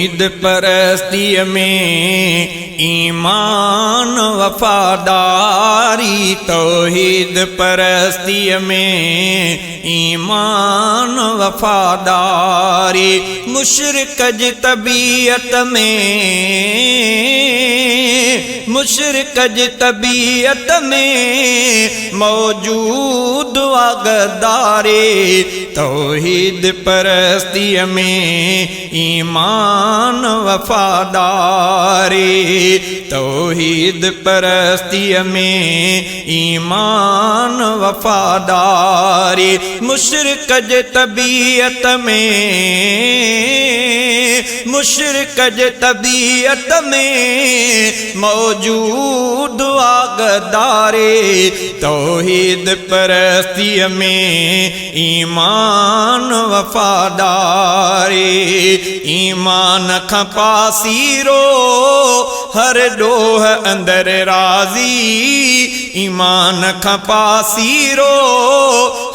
توحيد پرستيء ۾ ايمان وفاداري توحيد پرستيء ۾ ايمان وفاداري مشرڪ جي طبيعت ۾ مشرڪ جي طبيعت ۾ موجود آ غداري توحيد پرستيء ۾ ايمان وفاداري توحيد پرستيء ۾ ايمان وفاداري مشرڪ جي طبيعت ۾ مشرڪ جي طبيعت ۾ موجود آ غداري توحيد پرستيء ۾ ايمان وفاداري ايمان کان پاسيرو هر ڏوهه اندر راضي ايمان کان پاسيرو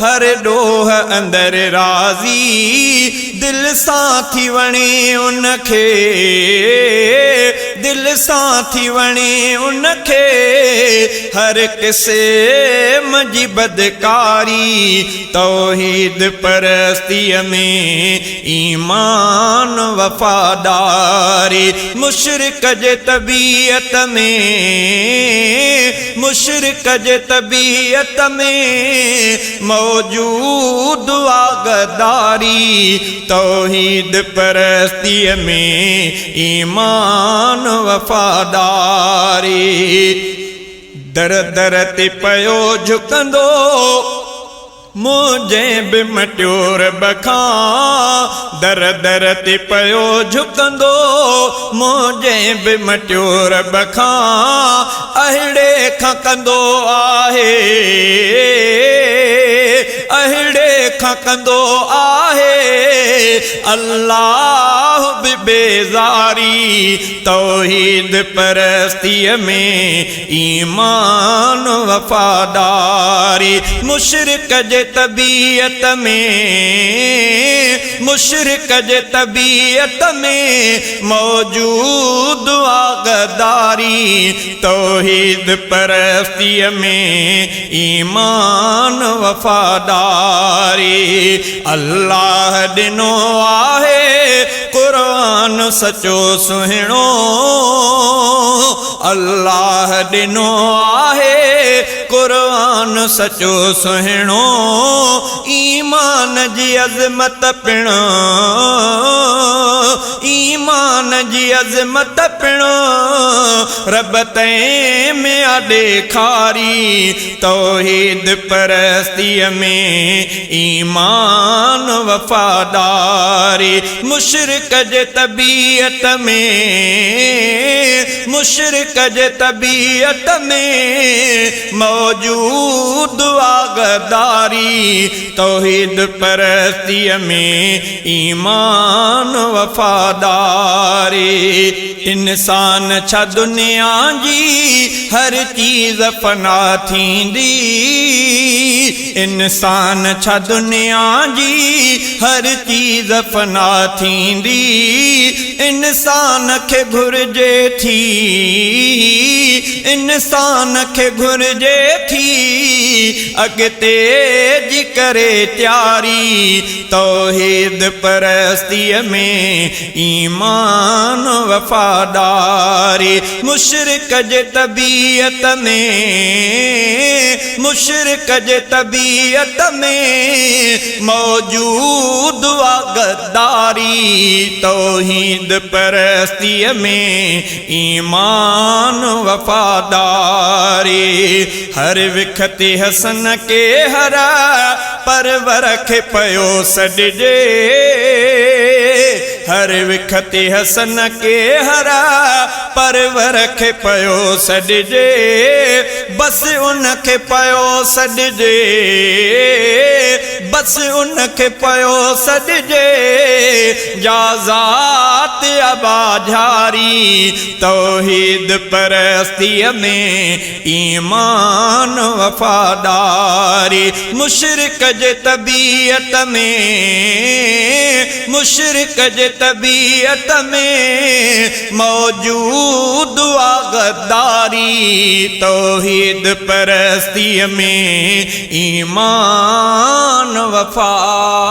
هر ڏوهه اندر راضي دل سان ٿي وڻي ان کي دل سان ٿي وڻي ان کي هر قسم جي بدڪاري توحيد پرستيء ۾ ايمان وفاداري مشرڪ جي طبيعت ۾ مشرڪ جي طبيعت ۾ موجود آ غداري توحيد پرستيء ۾ ايمان وفاداري در در تي پيو جهڪندو منهنجي به مٽيو رب کان در در تي پيو جهڪندو منهنجي به مٽيو رب کان اهڙي کان ڪندو آهي اهڙي کان ڪندو آهي الله به بيزاري توحيد پرستيء ۾ ايمان وفاداري مشرڪ جي طبيعت ۾ مشرڪ جي طبيعت ۾ موجود آ غداري توحيد پرستيء ۾ ايمان وفاداري الله ڏنو آهي قرآن سچو سهڻو الله ڏنو آهي قرآن سچو سهڻو ايمان جي عظمت پڻ ايمان جي عظمت پڻ رب تنهن ۾ آ ڏيکاري توحيد پرستيء ۾ ايمان وفاداري مشرڪ جي طبيعت ۾ مشرڪ جي طبيعت ۾ موجود آ غداري توحيد پرستيء ۾ ايمان وفاداري انسان ڇا دنيا جي هر چيز فنا ٿيندي انسان ڇا دنيا جي هر چيز فنا ٿيندي انسان کي گهرجي ٿي انسان کي گهرجي ٿي اڳتي جي ڪري تياري توحيد پرستيء ۾ ايمان وفاداري مشرڪ جي طبيعت ۾ مشرڪ جي طبيعت ۾ موجود آ غداري توحيد پرستيء ۾ ايمان وفاداري هر وک تي حسن ڪي هر پرور کي پيو سڏجي هر وک تي حسن ڪي هر پرور کي پيو سڏجي بس ان کي پيو سڏجي. بس ان کي پيو سڏجي، جا ذات اٻاجهاري، توحيد پرستيء ۾ ايمان وفاداري، مشرڪ جي طبيعت ۾، مشرڪ جي طبيعت ۾ موجود آ غداري، توحيد پرستيء ۾ ايمان وفاداري.